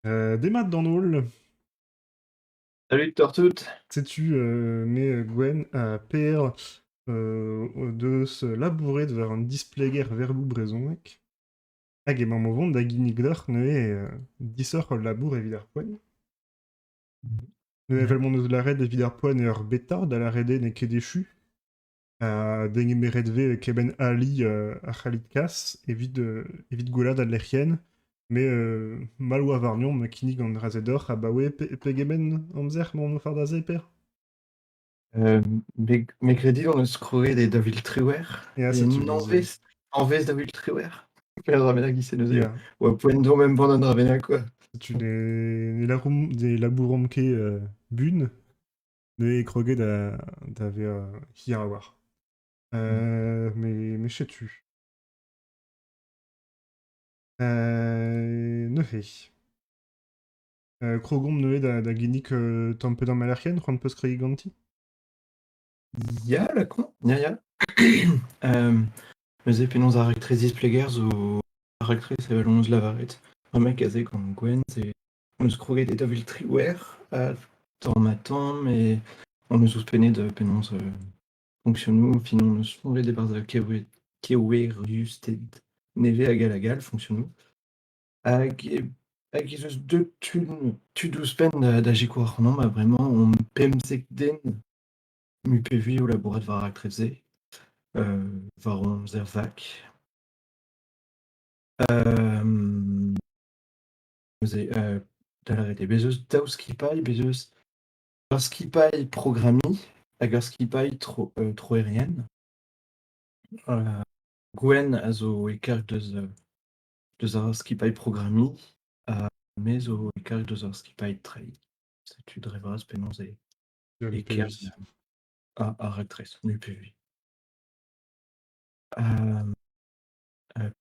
Demat d'an holl. Salut Tortout. Setu me Gwenn ha Per o deus labouret war an displeger verboù brezhonek. Hag emaomp o vont da ginnig deoc'h neuze disoc'h hol labour evit ar poent. Neuze evel m'hon eus lâret evit ar poent eo ur beta, da lâret eo n'eo ket echu. Ha degemeret 'vez kement ali a c'hallit kas evit gwellaat al lec'hienn. Met mall oa warnomp kinnig an dra-se deoc'h abaoe pegement amzer emaomp o fardañ-se, Per? Me 'gredi hon eus kroget e 2018. Ya, E setu anvez 2018. Peadra dra bennak ise neuze. Ya. Oa poent deomp embann un dra bennak quoi. Setu ne labouromp ket bun. Neuze eo kroget da vezañ hir a-walc'h. Mais setu. Neuze. Krogomp neuze da ginnig tamm pe damm alerc'hienn, c'hoant 'peus kregiñ ganti? Ya, lakaomp, ya, ya. Neuze penaos ar raktres displeger zo ar raktres evel hon eus lavaret. Bremañ aze gant Gwenn, c'est On eus kroget e 2018 ha tamm-ha-tamm e on eus ouzhpennet penaos fonksionoù, fin on eus soñjet e-barzh keweriusted nevez hag all hag all fonksionoù. Hag hag ez eus deuet tud ouzhpenn da sikour ac'hanomp ha bremañ omp 15 den mui pe vui o labourat war ar raktres-se, war hon amzer vak. Neuze, da lâret eo, bez' eus daou skipailh, bez' eus ur skipailh programmiñ hag ur skipailh troerien. Gwenn a zo e karg deus ar skipailh programmiñ ha me zo e karg deus ar skipailh treiñ. Setu dre vras penaos e kerzh ar raktres, mui pe vui.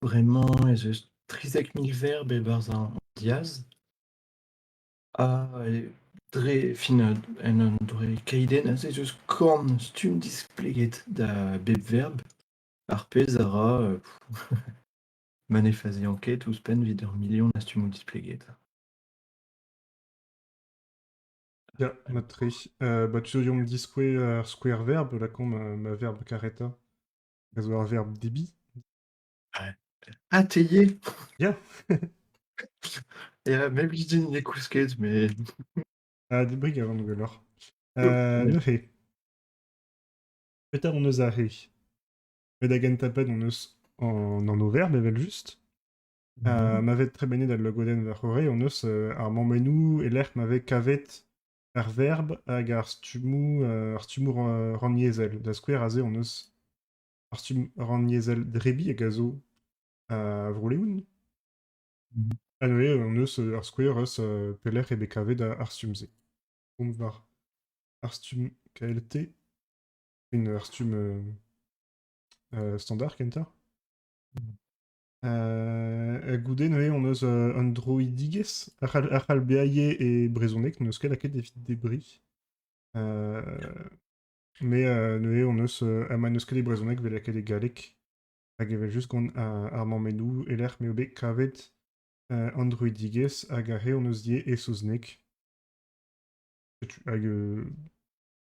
Bremañ ez eus 13 000 verb e-barzh an diaz ha dre fin en un doare keidenn aze ez eus korn stumm displeget da bep verb, ar pezh a ra ma ne fazian ket ouzhpenn evit ur milion a stummoù displeget. Ya, mat-tre. Bah, tu zo diskouez ar skouer verb, lakaomp ma verb karetañ. A zo ar verb debriñ. Ah, t'es lié? Ya. Ya, même je dis kousket, mais. Ah, debriñ a ran gwelloc'h. Neuze. Petra hon eus aze? Met da gentañ-penn hon eus an anv-verb evel-just. Ma vez tremenet al logodenn war-c'horre hon eus ar mammennoù e-lec'h ma vez kavet ar verb hag ar stummoù ar stummoù rannyezhel. Da skouer aze hon eus ar stumm rannyezhel drebi hag a zo a Vro-Leon. Ha neuze hon eus ar skouer eus pelec'h eo bet kavet ar stumm-se. Omp war ar stumm KLT, en ar stumm standard kentañ. Goude neuze hon eus un droidigezh a c'hall bezañ ivez e brezhoneg, n'eus ket lakaet evit debriñ. Mais neuze hon eus ha ma n'eus ket e brezhoneg 'vez lakaet e galleg. Hag evel-just gant ar mammennoù e-lec'h m'eo bet kavet an droidigezh hag aze hon eus ivez e saozneg. Setu hag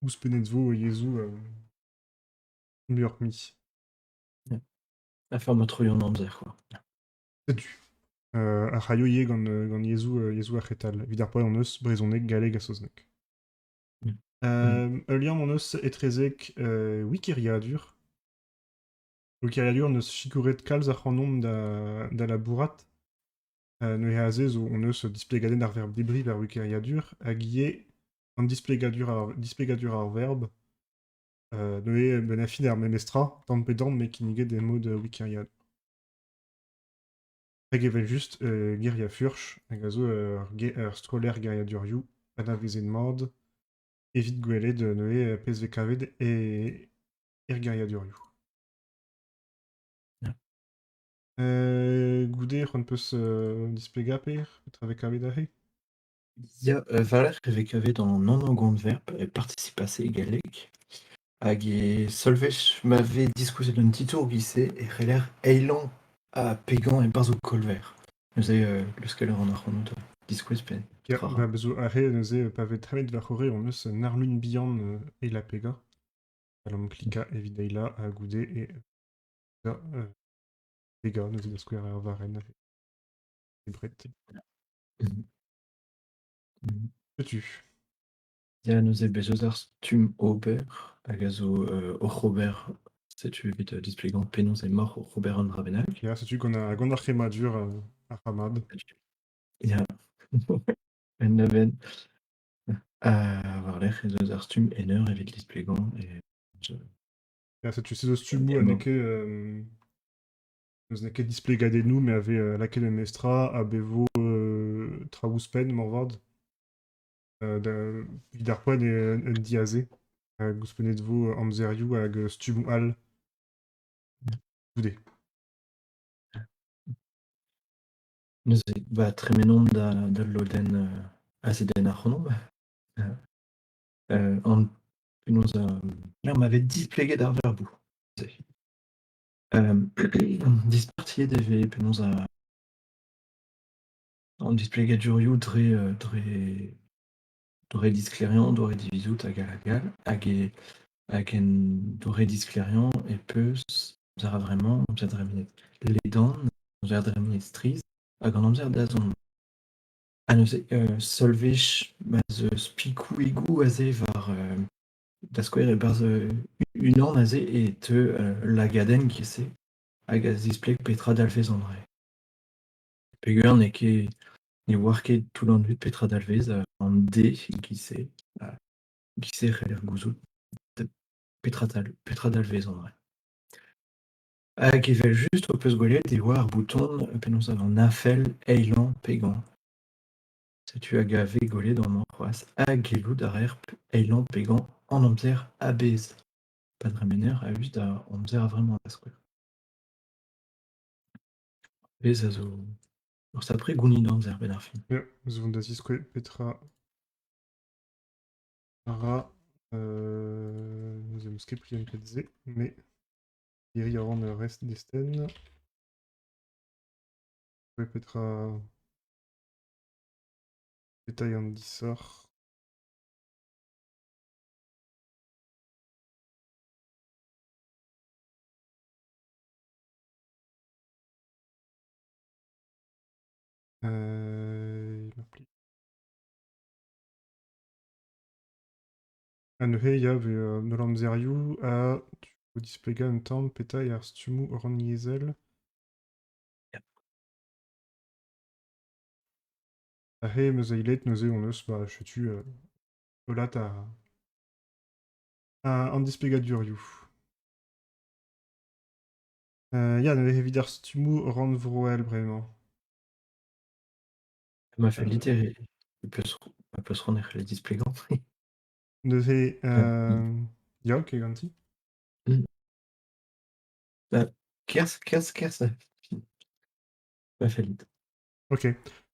ouzhpennet 'vo yezhoù muioc'h-mui. Afer ma troio an amzer quoi. Setu. Ar c'haio ivez gant yezhoù ar c'hetal. Evit ar poent hon eus brezhoneg, galleg ha saozneg. Ul liamm hon eus etrezek Wikeriadur. Wikeriadur n'eus sikouret kalz ac'hanomp da labourat. Neuze aze zo hon eus displegadenn ar verb debriñ war Wikeriadur hag ivez an displegadur ar verb. Neuze benn ar fin ar memes tra, tamm pe damm, met kinniget e mod Wikeriadur. Hag evel-just Geriafurch, hag a zo ur stroller geriadurioù anavezet mat evit gwelet neuze pezh 'vez kavet er geriadurioù. Goude c'hoant 'peus displegañ, Per, petra 'vez kavet aze? Ya, war-lerc'h e vez kavet an anv-gwan-verb participe passé e galleg hag e seul wech ma vez diskouezet un titour giz-se e c'heller eilañ ha pegañ e-barzh ho kolver. Neuze leuskel a ran ac'hanout. Diskouez pe Ya, petra ba ra. bezo aze neuze pa vez tremet war-c'horre hon eus un arlun bihan eilañ-pegañ. C'hallomp klikañ evit eilañ ha goude e da pegañ neuze da skouer ar varrenn debret. Setu. Ya, neuze bez' eus ar stumm ober hag a zo oc'h ober, setu evit displegañ penaos emaoc'h oc'h ober un dra bennak. Ya, setu gant ar c'hemmadur ar ramad. Ya, un aven. Ha war-lerc'h ez eus ar stumm en eur evit displegañ e Ya, setu se zo stummoù ha n'eo ket n'eus ket displegadennoù mais a vez lakaet memestra ha bet vo traoù ouzhpenn moarvat. Da evit ar poent eo un diaze. Hag ouzhpennet vo amzerioù hag stummoù all goude. Neuze, ba tremenomp da d'ul lodenn azedenn ac'hanomp. An penaos ma vez displeget ar verboù. Dispartiet e vez penaos an displegadurioù dre dre doare disklêriañ, doare divizout hag all hag all. Hag e hag en doare disklêriañ e peus amzer a-vremañ, amzer dremenet ledan, amzer dremenet strizh hag an amzer da zont. Ha neuze seul wech ma'z eus pikoùigoù aze war da skouer e-barzh unan aze e teu ul lagadenn giz-se hag a zispleg petra dalvez an dra. Peogwir n'eo ket ne oar ket tout an dud petra dalvez an D giz-se, giz-se e c'heller gouzout petra petra dalvez an dra. Hag evel-just ho peus gwelet e oa ar bouton penaos an afell eilañ pegañ. Setu hag a vez gwelet amañ c'hoazh ha gellout a raer eilañ pegañ an amzer a-bezh pa dremener a-us da amzer a-vremañ da skouer. Pezh a zo ur sapre gounid amzer 'benn ar fin. Ya, zo vont da ziskouez petra a ra. Neuze 'm eus ket prientet se, mais Hiriv a ran ur rest destenn. Petra petra eo an disoc'h? Mar plij. Ha neuze ya vez an holl amzerioù ha tu displegañ un tamm petra eo ar stummoù rannyezhel. Aze 'm eus eilet neuze hon eus ba setu hollad an displegadurioù. Ya neuze evit ar stummoù rannvroel bremañ. Ma fell dit e peus peus c'hoant e c'hellez displegañ. Neuze ya ok ganti. Kerzh, kerzh, kerzh. Ma fell dit. Ok.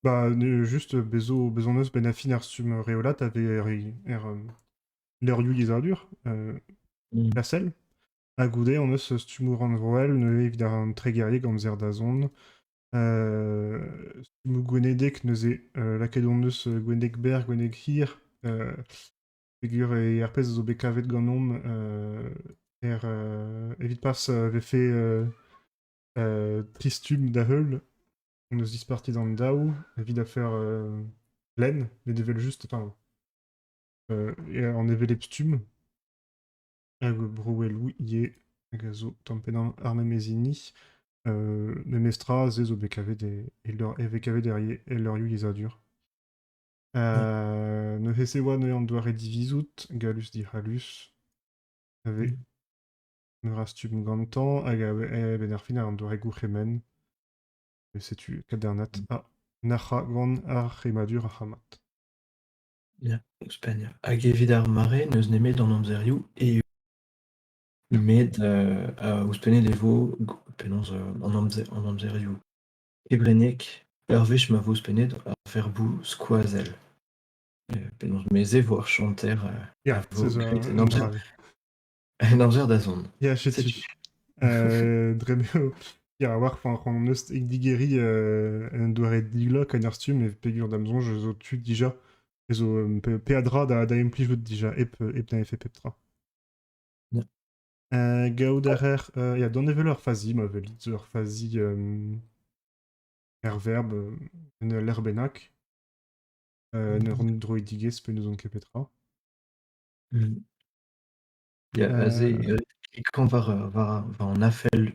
Ba juste bezo bezañ eus benn ar fin ar stumm reolat a vez er, er leurioù yezhadur klasel. Ha goude on eus stummoù rannvroel neuze evit an tregerieg amzer da zont. Stummoù gwenedek neuze lakaet hon eus Gweneg berr, Gweneg hir, peogwir eo ar pezh a zo bet kavet ganeomp er evit pas vefe tri stumm da heul. On eus dispartiet an daou evit afer lenn, met evel-just enfin an hevelep stumm. Hag Bro-Oueloù ivez hag a zo tamm pennañ ar memes hini. Memestra se zo bet kavet e e vez kavet er e leurioù yezhadur. Neuze se oa neuze an doare divizout, gallus dic'hallus, a vez meur a stumm gantañ hag a-benn ar fin an doare gourc'hemenn. Setu kadarnaat ha nac'hañ gant ar c'hemmadur ar c'hamat. Ya, ouzhpenn ya. Hag evit ar mare n'eus nemet an amzerioù eeun. Met ouzhpennet e vo penaos an amzer an amzerioù kevrennek ur wech ma vo ouzhpennet ar verboù skoazell. Penaos me se vo ar chanter Ya, a vo se zo graet en un amzer dra. en amzer da zont. Ya, setu. Setu. Dre m'eo Ya, a-walc'h, enfin, c'hoant eus digeriñ un doare diglok en ur stumm e peger da'm soñj zo tu dija zo peadra da implijout dija hep na vefe pep tra. Ya. Gaout a reer, ya, danevel ur fazi, ma velit zo ur fazi er verb en ul lec'h bennak, en ur droidigezh pe n'ouzon ket petra. Ya, aze klikañ war an afell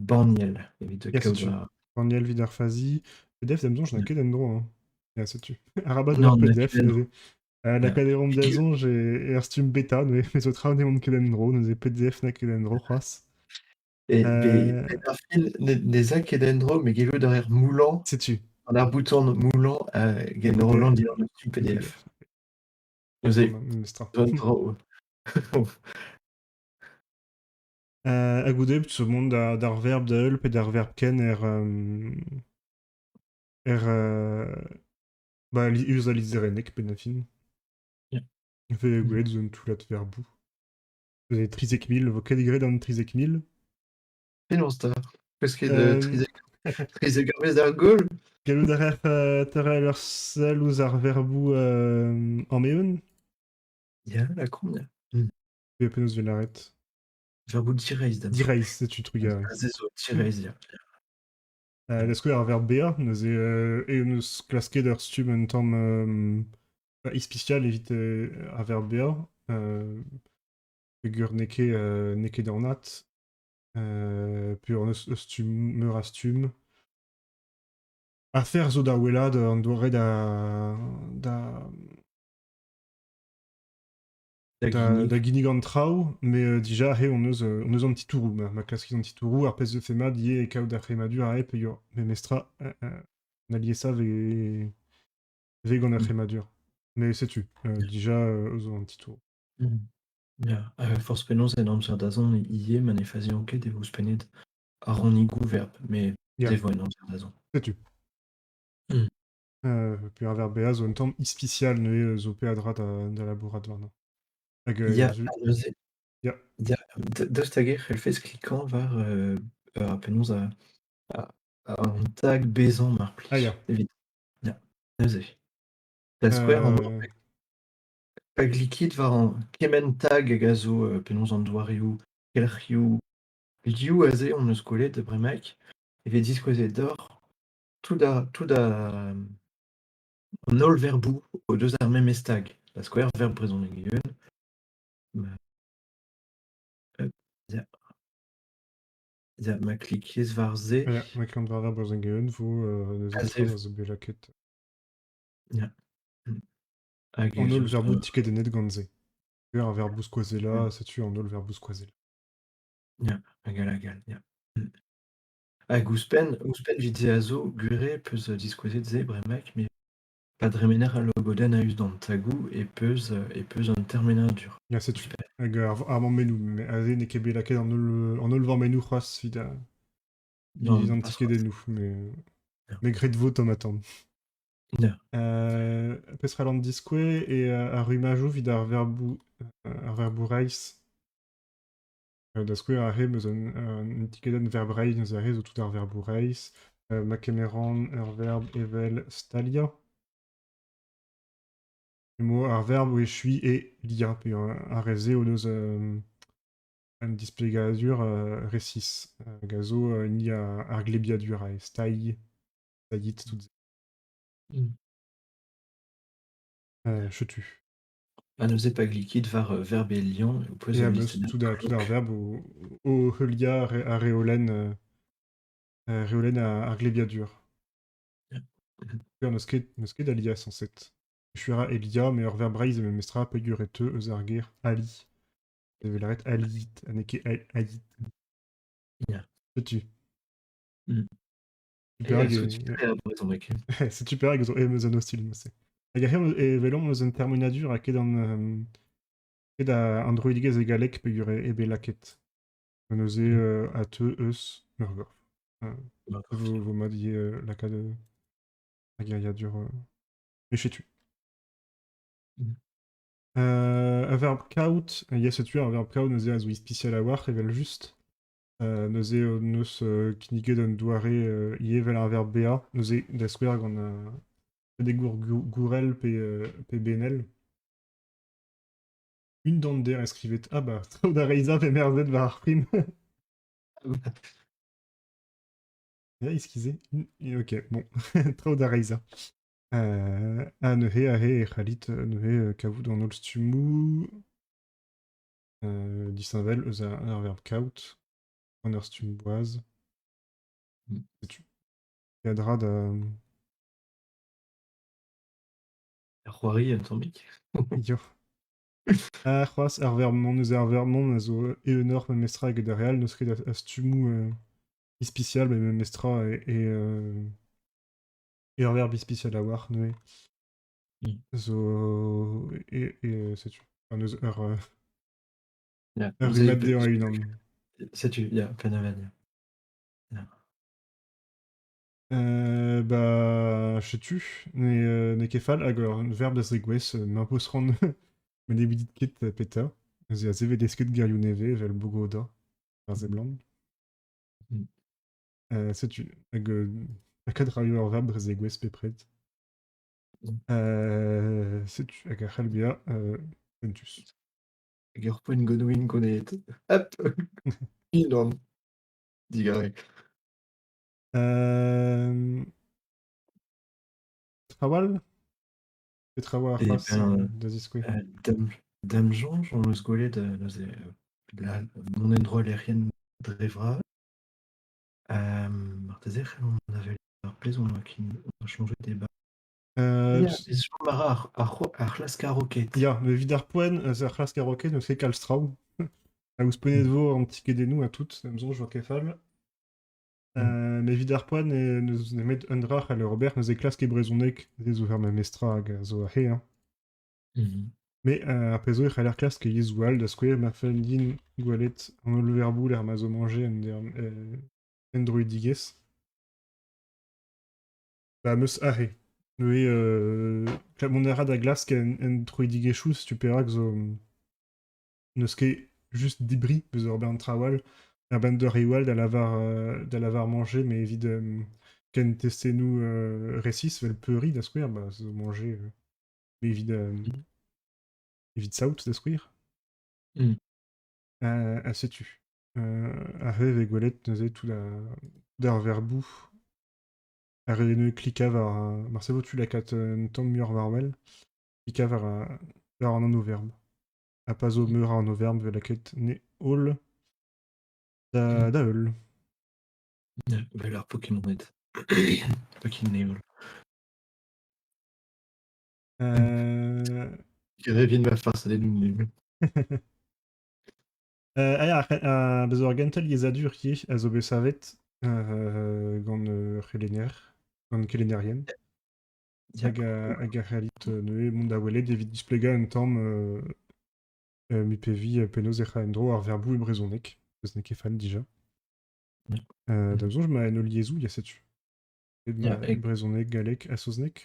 banniel evit Ya, kaout setu. ar... Banniel evit ar fazi. PDF, da'm soñj, n'a ket en-dro. Hein. Ya, setu. Arabat Non, ober n'a PDF ket en-dro. neuze. Lakaat e ran da soñj e er stumm beta, neuze zo traoù n'emaon ket en-dro, neuze PDF n'a ket en-dro c'hoazh. E, ar fin, ne za ket en-dro, met gellout a reer moulañ Setu. An ar bouton moulañ get Roland diwar an stumm PDF. Neuze, en-dro. Ha goude, ce mont d'ar verb da heul pe d'ar verb ken er... er ba, eus al lizherenneg pe na fin. Ya. Ve gwelet zo un toullad verboù. Vous 13 000, vo ket graet an 13 000. Penaos 'ta? Peus ket 13 eurvezh d'ar gaol? Gallout a reer teurel ur sell ouzh ar verboù ameeun? Ya, lakaomp, ya. Pe penaos 'vez lâret? Verboù direizh da Direizh, setu trugarez. Aze zo direizh, ya. Da skouer ar verb bezañ, neuze eo neus klasket ur stumm un tamm ispisial evit ar verb bezañ. Peogwir n'eo ket anat. Peogwir eus stumm meur a stumm. Afer zo da wellaat an doare Da ginnig. Da ginnig an traoù, met dija he hon eus an titouroù. Ma klaskit an titouroù, ar pezh 'vefe mat ivez eo kaout ar c'hemmadur aze peogwir memestra an aliesañ vez gant ar c'hemmadur. Mais setu, dija zo an titouroù. Ya, forzh penaos en amzer da zont ivez ma ne fazian ket e vo ouzhpennet ar rannigoù verb, met se vo en amzer da zont. Setu. Pe ar verb bezañ zo un tamm ispisial neuze zo peadra da labourat warnañ. Hag Ya, neuze Ya. Ya, daoust hag e c'hellfes klikañ war penaos an tag bezañ mar plij. Ah ya. Evit ya, neuze. Da skouer amañ pa glikit war an kement tag hag a zo penaos an doareoù kelc'hioù liv aze hon eus gwelet bremaik e vez diskouezet deoc'h tout an holl verboù o deus ar memes tag. Da skouer, verb brezhoneg eeun. Ya. Ya, ma klikez war se. Ya, ma klikont war verb brezhoneg eeun vo neuze Aze a zo bet lakaet. Ya. Hag An ez holl eus, verboù tikedennet gant se. Ar verboù skoazellañ, setu an holl verboù skoazellañ. Ya, hag all hag all, ya. Hag ouzhpenn evit se a zo gwir peus diskouezet se bremaik, met pa dremener al logodenn a-us d'an tagoù e peus un termenadur. Ya, setu. Hag ar mammennoù, mais aze n'eo ket bet lakaet an holl vammennoù c'hoazh evit Non, evit an pas c'hoazh. tikedennoù, mais, Ya. mais graet vo tamm-ha-tamm. Ya. Peseurt an diskouez e ar rummajoù evit ar verboù reizh. Da skouer aze 'm eus un tikedenn verb reizh, neuze aze zo tout ar verboù reizh. Ma kemeran ur verb evel staliañ. Emo ar verb o echuiñ e liañ, pe ar re-se o deus un displegadur resis. Hag a zo hini ar glebiadur aze, stailh, stailhit, tout se. Chetu. Ha neuze pa glikit war verb e liamm ho peus Ya, ul meus listenn tout ar klok. verb o heuliañ ar reolenn, reolenn ar glebiadur. Ya. N'eus ket alias sañset. Echuiñ a ra e liañ, met ur verb reizh eo memestra peogwir e teu eus ar ger ali. E vez lâret aliit ha n'eo ket aït. Ya. Setu. Ya, Perak setu ar brezhoneg. Setu perak zo em eus an ostilh neuze. Hag aze e welomp eus un termenadur ha ket an droidigezh e galleg peogwir eo bet lakaet. Neuze a teu eus Meurgorf. Vo mat ivez lakaat ar geriadur e setu. Ar verb kaout, ya setu ar verb kaout neuze a zo ispisial a-walc'h evel-just. Neuze hon eus kinniget un doare ivez evel ar verb bezañ, neuze da skouer gant degour gourel pe benel. Un dander e skrivet ah bah traoù da reizhañ pe merzet war ar prim. Ya, iskize. Ok, bon, traoù da reizhañ. Ha neuze aze e c'hallit neuze kavout an holl stummoù disheñvel eus ar verb kaout an ur stumm boaz. Setu. Peadra da... C'hoari un tammig. Yo. Ha c'hoazh, ar verb-mañ, neuze ar verb-mañ a zo eeunoc'h memestra eget ar re all, n'eus ket a stummoù ispisial, met memestra e ur verb ispisial a-walc'h neuze. Zo e setu. Enfin, neuze ur ur rummad dezhañ e-unan. Setu, ya, penn-a-benn, ya. Ya. Bah, setu, n'eo ket fall hag ur verb da zegouezh, m'impose ran met ne ouiit ket petra. Neuze aze 'vez desket gerioù nevez evel Bogoda, ar seblant. Setu, hag lakaat raio ur verb dre zegouezh bepred. Setu, hag a c'hall bezañ fentus. Hag ur poent Godwin goneet. Hop! Unan. Digarez. Trawal? Petra oa ar Eh c'hoazh ben, da ziskouez? da'm soñj on eus gwelet neuze mont en-dro al lec'hienn dre vras. Marteze e c'hellomp avel ar pezh on a soñjet e-barzh. Ya, ez chom a ra ar c'hlask a-roket. Ya, met evit ar poent, ar c'hlask a-roket n'eus ket kalz traoù. Ha ouzhpennet vo an tikedennoù ha tout, da'm soñj 'vo ket fall. Met evit ar poent, n'eus nemet un dra c'haller ober, neuze klask e brezhoneg, se zo ur memestra hag a zo aze. Hein. Mais ar pezh zo e c'haller klask e yezhoù all, da skouer, ma fell din gwelet an holl verboù lec'h ma zo mañje en droidigezh. Ba 'm eus aze. Neuze mont a ra da glask en troidigezhioù, setu perak zo n'eus ket just debriñ eus ur bern traoù all. Ur bern doareoù all da lavar manger, mais evit ken testennoù resis evel peuriñ da skouer, bah zo manger mais evit saout da skouer. Ha setu. Aze e vez gwelet neuze tout ar verboù. Ar re neuze klikañ war marse vo tu lakaat un tamm muioc'h war-wel. Klikañ war an anv-verb. Ha pa zo meur a anv-verb 'vel lakaet ne holl da heul. Ya, 'vel ar Pokemoned. Pokémon. Evit ma farsadennoù. Ah ya, bez ur gentel yezhadur ivez a zo bet savet gant ur c'helenner, gant kelennerien. Hag a c'hallit neuze mont da welet evit displegañ un tamm MUPV penaos ec'h a en-dro ar verboù e brezhoneg, peus n'eo ket fall dija. Da'm soñj ma en holl yezhoù, ya setu. Ma brezhoneg, galleg ha saozneg.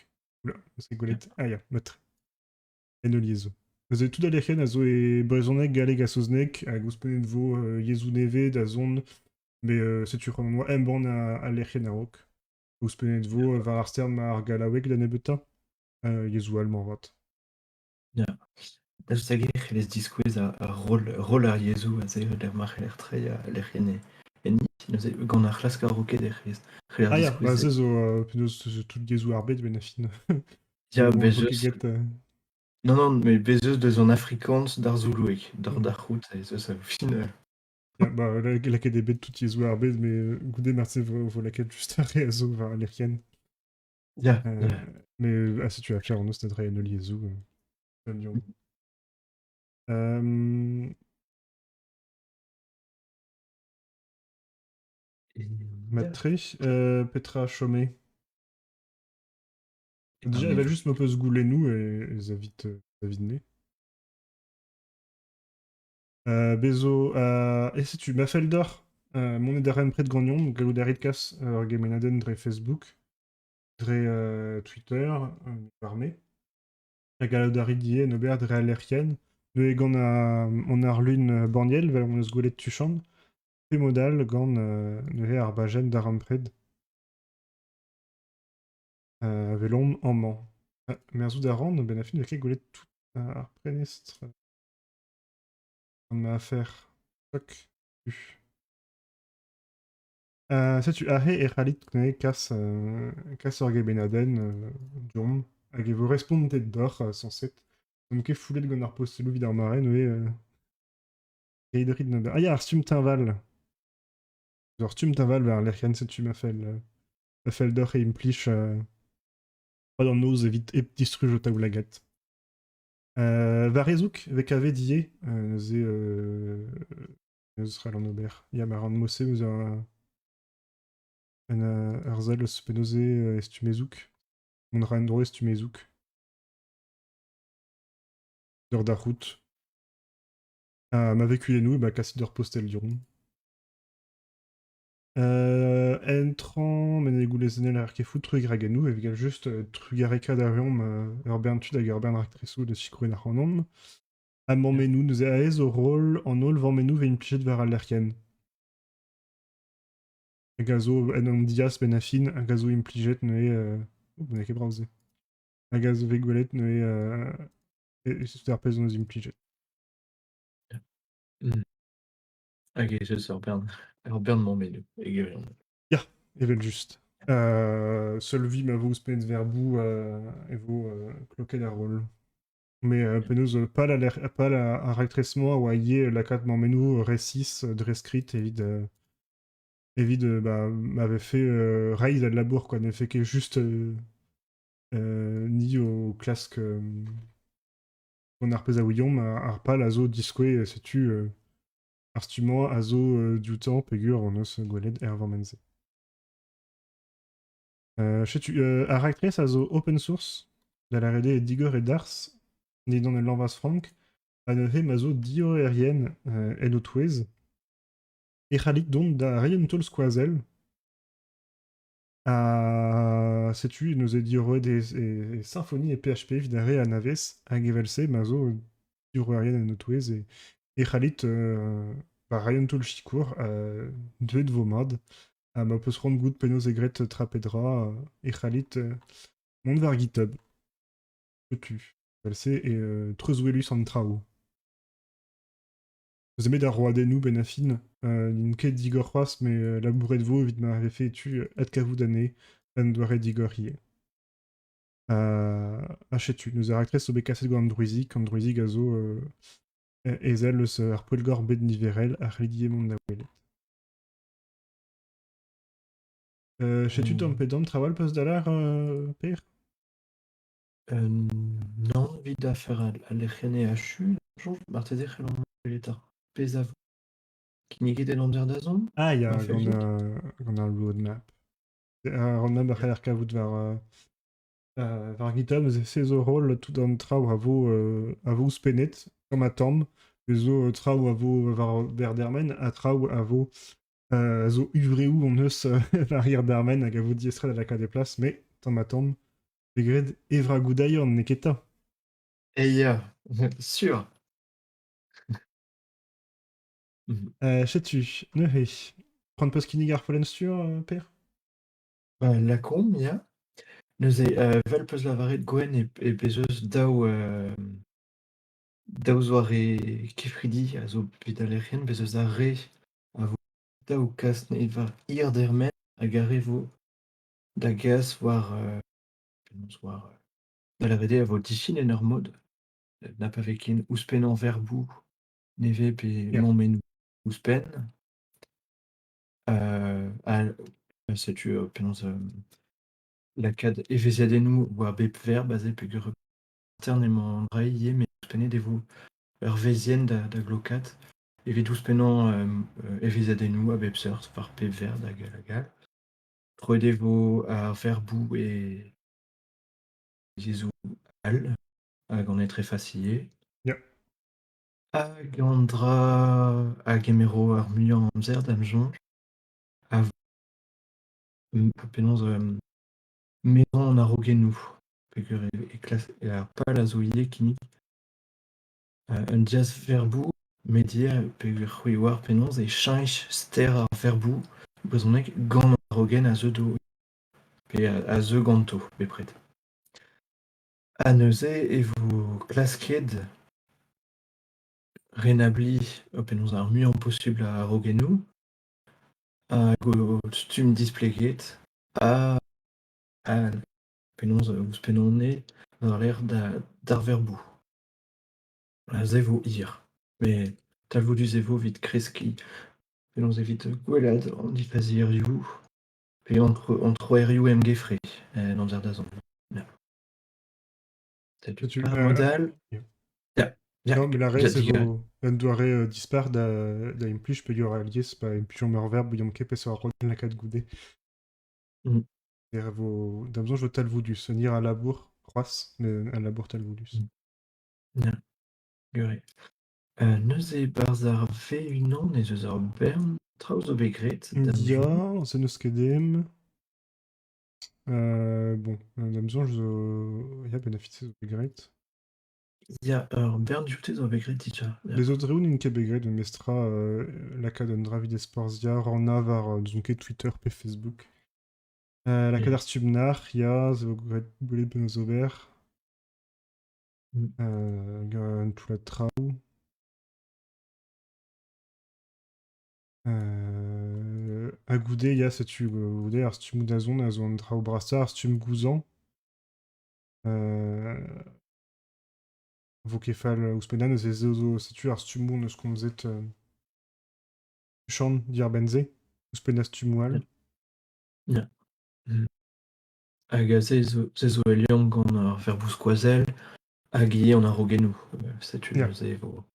Oula, c'est gwelet. Ah ya, meutre. En holl yezhoù. Neuze tout al lec'hienn a zo e brezhoneg, galleg ha saozneg, hag ouzhpennet vo yezhoù nevez da zont, met setu c'hoant oa embann al lec'hienn a-raok. Ouzhpennet vo war ar stern ar gallaoueg da nebeutañ, yezhoù all moarvat. Ya. Daoust hag e c'hellez diskouez ar roll ar yezhoù aze lec'h ma c'heller treiñ al lec'hienn enni? Neuze gant ar c'hlask a-raoket e c'heller Ah ya, bah diskouez. se zo penaos tout yezhoù ar bed benn ar fin. Ya, Vo bez vo ket eus. get Non, non, mais bez eus deus an afrikaans d'ar zouloueg, d'ar c'hout, ez eus a fin. Ya, bah lakaet eo bet tout yezhoù ar bed, met goude marteze vo lakaet just ar re a zo war al lec'hienn. Ya, ya. Mais ah, setu affer an eus da dreiñ an holl yezhoù. Mat-tre, petra a chome? Déjà, evel-just m'ho peus goulennoù ez avit ne. Bez zo e setu ma fell deoc'h mont e darempred ganeomp, gallout a rit kas ur gemennadenn dre Facebook, dre Twitter, war me. Ha gallout a rit ivez en ober dre al lec'hienn. Neuze gant an arlun banniel, 'vel hon eus gwelet tuchant. Pe mod all gant neuze ar bajenn darempred a welomp amañ. Merzout a ran, a-benn ar fin ne vez ket gwelet tout ar prenestr gant ma afer. Toc. Setu aze e c'hallit neuze kas ur gemennadenn deomp hag e vo respontet deoc'h sañset. N'omp ket foulet gant ar posteloù evit ar mare neuze. Ah ya, ar stumm teñval. Ar stumm teñval war lec'hienn setu ma fell deoc'h e implij pad an noz evit hep distruj ho taoulagad. War hezoug e vez kavet ivez neuze neuze c'hallan ober. Ya, ma ran mod-se ouzh ur sell eus penaos eo e stumm hezoug. Mont a ra en-dro e stumm hezoug. Deur da c'hoût. Ha ma vez kudennoù, bah, kasit ur postel du-hont. Entrañ menegoù lezennel ar kefoù trugarekadennoù evit just trugarekaat a reomp ur bern tud hag ur bern raktresoù da sikourin ac'hanomp. Ha mammennoù, neuze aes o roll an holl vammennoù vez implijet war al lec'hienn. Hag a zo en an diaz benn ar fin, hag a zo implijet neuze... Oh, n'eo ket brav se. Hag a zo vez gwelet neuze e ar pezh hon eus implijet. Hag ez eus ur bern mammennoù e gwirionez. Ya, evel-just. Seul vui ma vo ouzhpennet verboù e vo klokaet ar roll. Mais penaos pal ar raktres-mañ a oa ivez lakaat mammennoù resis dre skrid evit bah, ma vefe reizh al labour quoi, ne vefe ket juste ni o klask gant ar pezh a ouiomp, ar pal a zo diskouez setu ar stummañ a zo dioutañ peogwir hon eus gwelet er vammenn-se. Setu ar raktres a zo open source, da lâret eo digor e darzh dindan ul lañvaz frank, ha neuze ma zo diorrerien en ho touez, e c'hallit dont da reiñ un taol skoazell. Ha setu neuze diorroet e Symfony e PHP evit ar re anavez, hag evel-se ma zo diorroerien en ho touez e c'hallit ba reiñ un taol sikour, deuet vo mat. Ha ma peus c'hoant goût penaos eo graet tra pe dra, e c'hallit mont war GitHub. Setu. Evel-se eo treuzwelus an traoù. Eus nemet ar roadennoù benn ar fin, n'int ket digor c'hoazh met labouret vo evit ma vefe tu adkavout anezhe en doare digor ivez. Ha setu, neuze ar raktres zo bet kaset gant an Drouizig. An Drouizig a zo ezel eus ar poellgor bet niverel a c'hallit ivez mont da welet. Setu tamm pe damm trawal peus da lâr, Per? Nann, evit afer al lec'hienn eo achu, soñj marteze c'hellomp welet ar pezh a vo kinniget en amzer da zont. Ah ya, Ma fell gant, dit. gant ar roadmap. Ar roadmap a c'haller kavout war GitHub, se zo roll tout an traoù a vo ouzhpennet tamm-ha-tamm. Se zo traoù a vo war berr-dermen ha traoù a vo zo huñvreoù hon eus war hir-dermen hag a vo diaes-tre da lakaat e plas, mais tamm-ha-tamm vez graet evragoù-dailhorn, n'eo ket 'ta? Eh ya, sur. Setu, neuze, c'hoant 'peus kinnig ar follenn-stur, Per? Ba lakaomp, ya. Neuze, 'vel 'peus lavaret Gwenn e bez eus daou zoare kefridi a zo bet al lec'hienn. Bez eus ar re a vo daou kas war hir dermen hag ar re vo da gas war penaos war da lavaret eo a vo difin en ur mod. Na pa vez ken ouzhpennañ verboù nevez pe mammennoù ouzhpenn. Ha setu penaos lakaat evezhiadennoù war bep verb aze peogwir intern emañ an dra ivez met ouzhpennet e vo ur wezhienn da glokaat evit ouzhpennañ evezhiadennoù a bep seurt war pep verb hag all hag all. Troet e vo ar verboù e yezhoù all hag an etrefas ivez. Hag an dra a gemero ar muiañ amzer da'm soñj a vo penaos merañ an araogennoù peogwir e klask ar pal a zo ivez kinnig un diaz verboù Met ivez peogwir c'hwi 'oar penaos e cheñch ster ar verboù brezhonek gant an araogenn a zeu d'o pe a zeu ganto bepred. Ha neuze e vo klasket renabliñ penaos ar muiañ posubl a araogennoù hag o stumm displeget ha penaos ouzhpennont war-lerc'h d'ar verboù. Aze e vo hir, met talvoudus e vo evit kreskiñ penaos evit gwellaat an difazierioù pe an troerioù emgefre en amzer da zont. Ya. Setu Ar mod all. Ya. Ya. Non, mais la rez e vo un doare dispar da implij peogwir alies pa implijomp ur verb ouiomp ket peseurt roll lakaat goude. E vo da'm soñj vo talvoudus. Un hir a labour c'hoazh, met un labour talvoudus. Ya, gwir eo. Neuze e-barzh ar V-unan ez eus ur bern traoù zo bet graet da'm Ya, soñj. se n'eus ket em. Bon, da'm soñj zo ya, benefit zo bet graet. Ya, ur bern dioute zo bet graet dija, ya. Les autres n'int ket bet graet memestra lakaat un dra evit esporzhiañ, rannañ war n'ouzon ket Twitter pe Facebook. Lakaat ar stumm nac'h, ya, zo graet gwelet penaos ober. Un toullad traoù. Ha goude, ya, setu goude ar stummoù da zont a zo an traoù brasañ, ar stumm gouzañv. Vo ket fall ouzhpennañ neuze zo zo setu ar stummoù hon eus komzet tuchant diàr-benn-se, ouzhpennañ stummoù all. Ya. Hag aze zo se zo e liamm gant ar verboù skoazell hag ivez an araogennoù. Setu neuze e vo.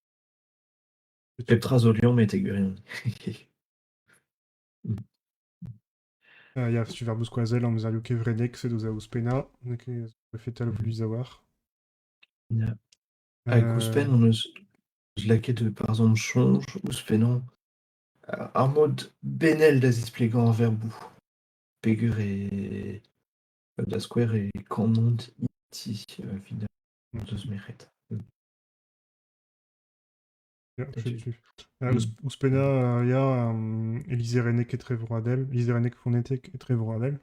Pep tra zo liammet e gwirionez. Ya, setu verboù skoazell amzerioù kevrennek, sed ouzh a ouzhpennañ. N'eo ket vefe talvoudus a-walc'h. Ya. Hag ouzhpenn hon eus lakaet barzh hon soñj ouzhpennañ ar mod benel da zisplegañ ar verboù. Peger e da skouer e kanont int-i evit deus merc'hed. Ya, setu. Ouzhpennañ ya lizherenneg etrevroadel, lizherenneg fonetek etrevroadel.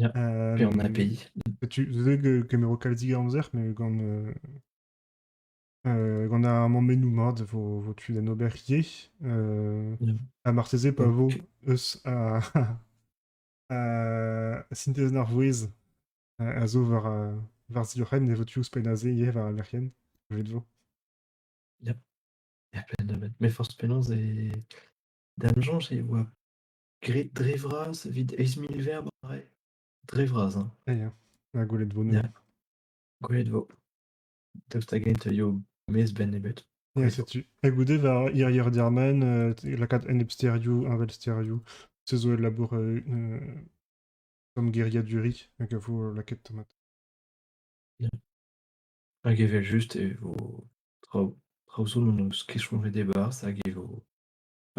Ya, pe an API. Setu, se kemero kalzik amzer, mais gant gant ar mammennoù mat vo, vo tu d'en ober ivez. Ha marteze pa vo eus a, a sintezenn ar vouezh a zo war, war ziorren e vo tu ouzhpenn aze ivez war al lec'hienn. Evit vo. Ya. Ya, met forzh penaos e da'm soñj e oa graet dre vras evit eizh mil verb dre vras hein. Ya, ya. Gwelet vo neuze. Ya. Gwelet vo. Daoust hag-eñ e teuio maez benn ebet. Ya, setu. Ha goude war Irier Diarmen, lakaat enepsterioù, heñvelsterioù. Se zo ul labour tamm geriaduriñ hag a vo lakaet tomat. Ya. Hag evel-just e vo traoù traoù zo n'hon eus ket soñjet e-barzh hag e vo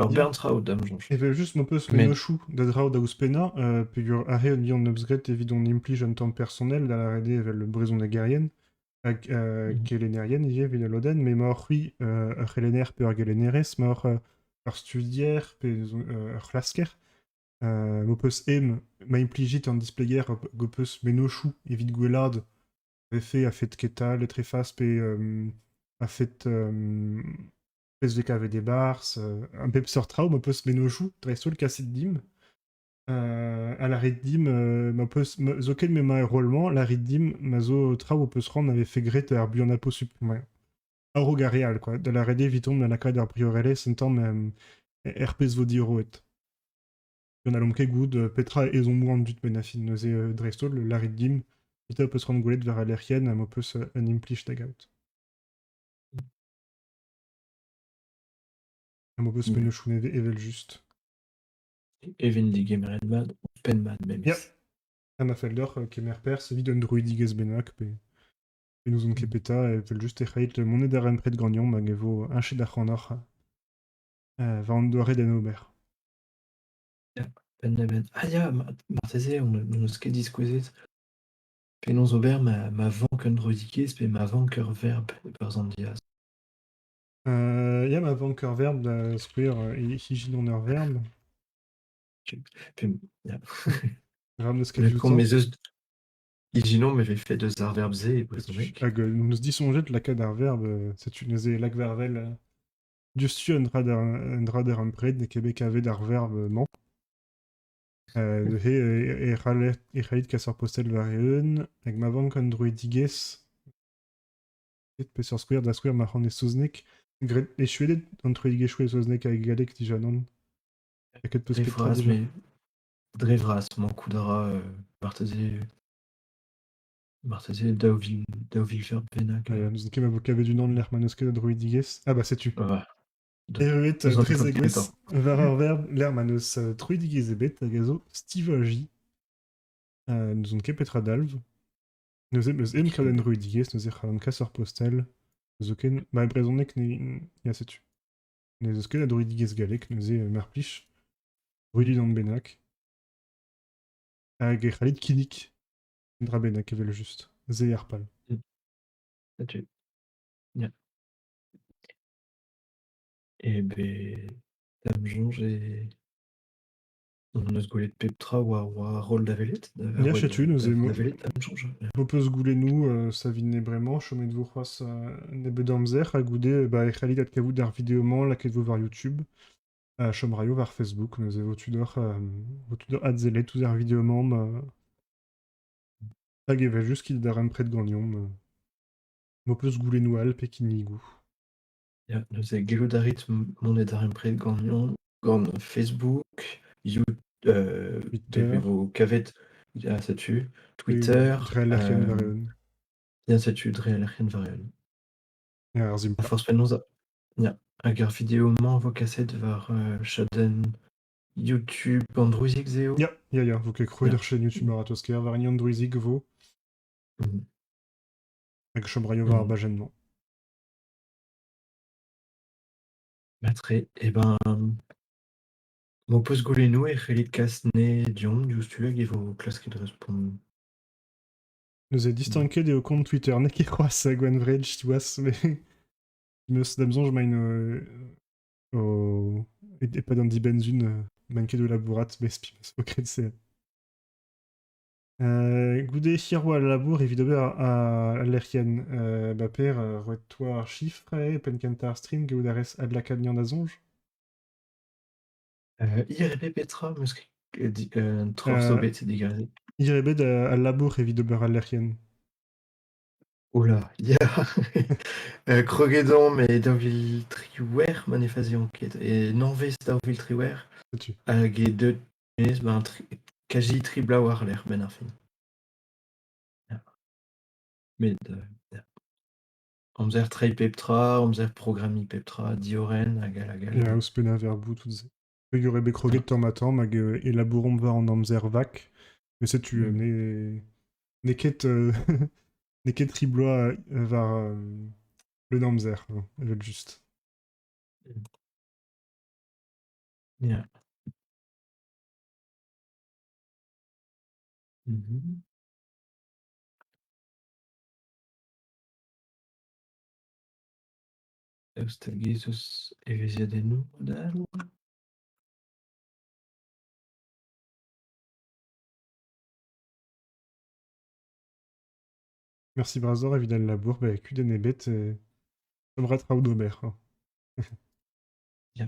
ur bern traoù da'm soñj. Evel-just m'ho peus mennozhioù da draoù da ouzhpennañ, peogwir aze on on eus graet evit hon implij un tamm personel, da lâret eo evel brezhonegerien hag kelennerien ivez evit al lodenn, met emaoc'h-c'hwi ur c'helenner pe ur gelennerez, emaoc'h ur studier pe ur c'hlasker, m'ho peus em ma implijit an displeger ho peus mennozhioù evit gwellaat vefe a-fet ketal, etrefas pe a-fet pezh vez kavet e-barzh, a bep seurt traoù ma peus mennozhioù, dreist-holl kasit dimp. Ha lârit dimp ma peus zoken m'emañ er roll-mañ, lârit dimp ma zo traoù ho peus c'hoant a vefe graet ar buanañ posupl. Ouais. A-raok ar re all, quoi. Da lâret eo evitomp da lakaat ar priorelezh un tamm er pezh vo diorroet. N'hallomp ket goût petra ezhommoù an dud benn ar fin neuze dreist-holl, lârit dimp petra ho peus c'hoant gwelet war al lec'hienn ha m'ho peus un implij da gaout. Ha m'ho peus mennozhioù nevez evel-just. E vin degemeret mat ouzhpenn mat memes. Ya. Ha ma fell deoc'h kemer perzh evit un droidigezh bennak pe pe n'ouzon ket petra, evel-just e c'hallit monet darempred ganeomp hag e vo heñchet ac'hanoc'h war an doare d'en ober. Ya, penn-da-benn. Ah ya, marteze on n'hon eus ket diskouezet penaos ober ma, ma vank un droidigezh pe ma vank ur verb e-barzh an diaz. Ya, ma vank ur verb da skouer e ijin ur verb. Ya. Ra n'eus ket Lakaomp dioutañ. ez eus ijinomp e vefe deus ar verb-se e brezhoneg. Hag n'eus disoñjet lakaat ar verb, setu neuze lak war-wel diouzhtu un dra d'ar un dra darempred n'eo ket bet kavet ar verb-mañ. Neuze e c'haller e c'hallit kas ur postel war-eeun hag ma vank un droidigezh peseurt skouer da skouer ma c'han e saozneg graet echuet an troidigezhioù e saozneg hag e galleg dija nann. Lakaet peus Dre petra vras, dija? mais dre vras, mankout a ra marteze marteze 2000 2000 verb bennak. Ah, n'eus ket ma vo kavet unan lec'h ma n'eus ket a droidigezh. Ah bah setu. Ouais. Erruet Eus an dre zegouezh kentañ. war ur verb lec'h ma n'eus troidigezh ebet hag a zo stivaji. N'ouzon ket petra dalv. Neuze 'm eus em kavet un droidigezh, neuze c'hallan kas ur postel. Zoken, ma e brezhoneg ne ya setu. N'ez eus ket a droidigezh gallek, neuze mar plij, roit unan bennak. Hag e c'hallit kinnig un dra bennak evel-just. Se eo ar pal. Setu. Ya. Eh ben, da'm soñj e hon eus gwelet pep tra war war roll da welet. Ya, setu, neuze Da welet, da'm soñj. M'ho peus goulennoù, savit-ne bremañ, chomet vo c'hoazh nebeut amzer, ha goude bah, e c'hallit adkavout ar video-mañ lakaet vo war YouTube. Chom raio war Facebook, neuze vo tu deoc'h, vo tu deoc'h adsellet ouzh ar video-mañ ma... Hag evel-just kit darempred ganeomp. M'ho peus goulennoù all pe kinnigoù. Ya, neuze gellout a rit mont e darempred ganeomp gant Facebook, You Twitter. pe vo kavet ya, setu, Twitter, Dre al lec'hienn war-eeun. Ya, setu, dre al lec'hienn war-eeun. Ya, ar A forzh penaos, ya, hag ar video-mañ vo kaset war chadenn YouTube an Drouizig eo? Ya, ya, ya, vo ket krouet ur chaîne YouTube a-ratozh-kaer war hini an Drouizig vo. Hag chom raio war ar bajenn-mañ. Matre, eh ben, m'ho peus goulennoù e c'hellit kas ne deomp diouzhtu hag e vo klasket respont. Neuze distanket eo kont Twitter, n'eo ket c'hoazh Gwenn Vrej, siwazh, mais meus da'm soñj emaint o e-pad an dibenn-sizhun emaint ket o labourat, met spi 'meus ket se. Goude hir oa al labour evit ober al lec'hienn, ba Per, roet 'toa ar chifr eo penn-kentañ ar stream gallout a rez adlakaat anezhañ da soñj? Hir eo bet petra 'meus ket un troc'h zo bet digarezit. Hir eo bet al labour evit ober al lec'hienn. Oula, ya! Kroget omp e 2018 ma ne fazian ket, e nanvez 2018 Setu. Hag eo deuet Ez ben tri kazi tri bloaz war-lerc'h 'benn ar fin. Ya. Met ya. Amzer treiñ pep tra, amzer programmiñ pep tra, diorren hag all hag all. Ya, ouzhpennañ verboù tout se. Peogwir eo bet kroget tamm-ha-tamm hag e labouromp war an amzer vak. Mais setu, ne n'eo ket n'eo ket tri bloaz war leun amzer, evel-just. Ya. Mhm. Daoust hag ez eus evezhiadennoù mod-all? Merci bras evit al labour, ba kudenn ebet, chom ra traoù d'ober. Ya.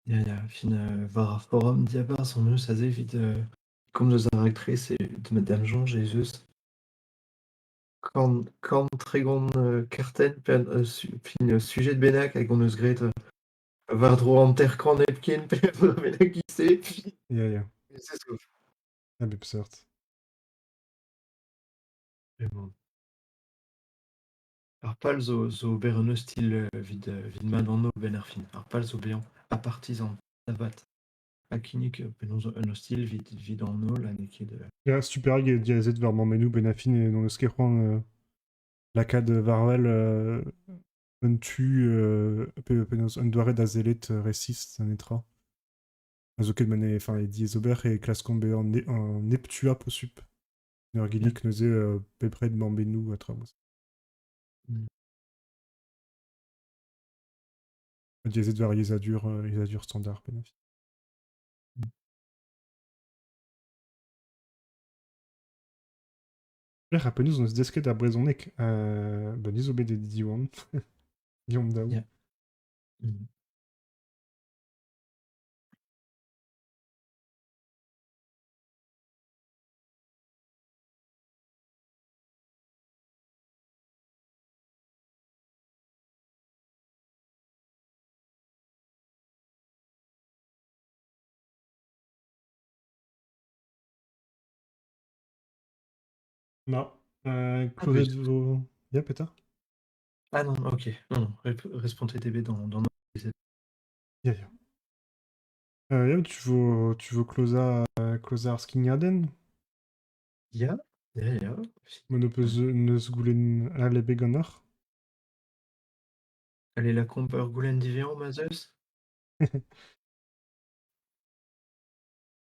Ya, ya, fin war ar forum diabarzh hon eus aze evit komz eus ar raktres e da'm soñj ez eus kant kant tregont kartenn pe fin sujed bennak hag hon eus graet war-dro hanter-kant hepken pe bennak e-se. Ya, ya. Se zo. A bep seurt. Emañ. Ar pal zo zo ober un ostilh evit evit mat an holl 'benn ar fin. Ar pal zo bezañ apartizan da vat ha kinnig penaos un ostilh evit evit an holl ha n'eo ket Ya, super hag eo diaezet war mammennoù 'benn ar fin n'hon eus ket c'hoant lakaat war-wel un tu pe penaos un doare da sellet resis da netra. A zo ket ma ne enfin e diaes ober e klaskomp bezañ an neptuañ posupl. En ur ginnig neuze bepred mammennoù ha traoù. Diaezet war yezhadur standard pennañ. Lec'h ha penaos hon eus desket ar brezhoneg? Ba ni zo bet e Diwan. Deomp daou. Ya. Ma, klozet vo... Ya, petra? Ah non, ok. Non, non, respontet eo bet dans Ya, ya. Ya, tu veux klozañ ar skignadenn? Ya. Ma n'ho peus n'eus goulenn all ebet ganeoc'h? Allez, lakaomp ur goulenn diwezhañ, ma 'z eus.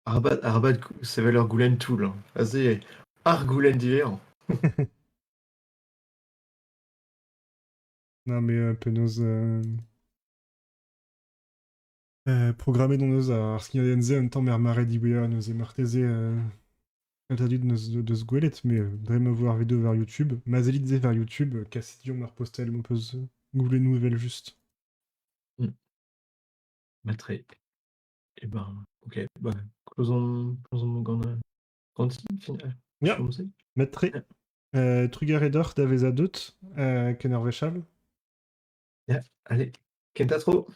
Arabat sevel ur goulenn toull. Hein. Aze, ar goulenn diwezhañ. Non, mais penaos... programmet hon eus ar skignadenn-se un tamm er mare diwezhañ neuze marteze kalz a dud n'eus deus gwelet met dre ma vo ar video war YouTube, ma sellit se war YouTube, kasit deomp ar postel m'ho peus goulennoù evel-just. Matre. Eh ben, ok, bah, klozomp gant final. Ya, matre. Trugarez deoc'h da vezañ deut, ken ur wech all. Ya, allez, kentañ tro.